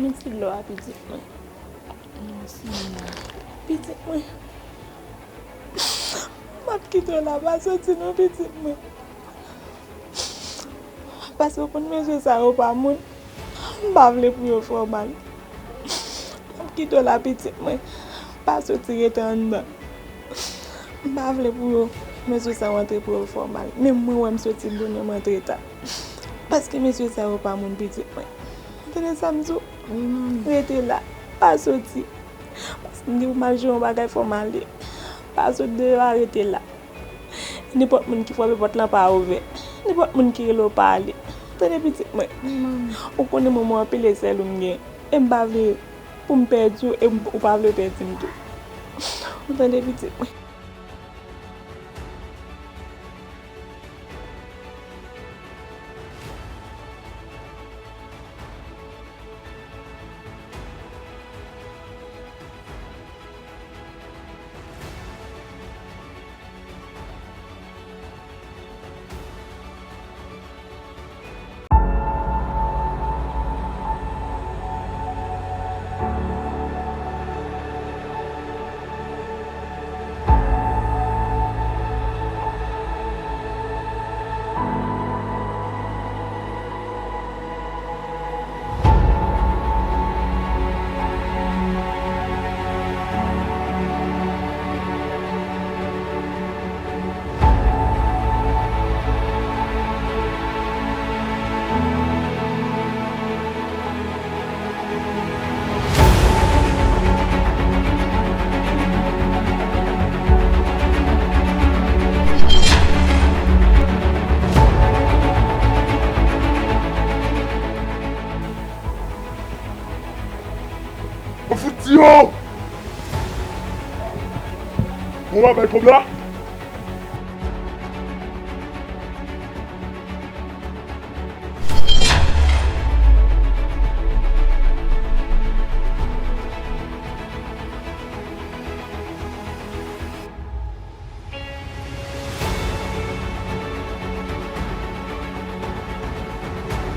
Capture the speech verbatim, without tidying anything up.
Mèsi dlo a, pitit mwen. Mèsi, manman. Pitit mwen. M ap kite w la, pa soti non, pitit mwen. Paske w konn mesye sa yo pa moun. M pa vle pou yo fè w mal. M ap kite w la, pitit mwen. Pa soti, rete anndan. M pa vle pou yo, mesye sa yo antre pou yo fè w mal. Menm mwen wè m soti bonè, m antre ta. Paske mesye sa yo pa moun, pitit mwen. Ou tande sa m di w? Wi, manmi. Rete la. Pa soti. Paske m gen pou m al jere yon bagay, fò m ale. Pa sot deyò a, rete la. Nenpòt moun ki frape pòt lan pa ouvè. Nenpòt moun ki rele w pa ale. Tande pitit mwen. Wi, manmi. Ou konnen manman anpil e sèl ou m gen. E m pa vle pou m pèdi w e m- ou pa vle pèdi m tou. Ou tande pitit mwen. Ou fout di yo! Ou pa bay kòb la?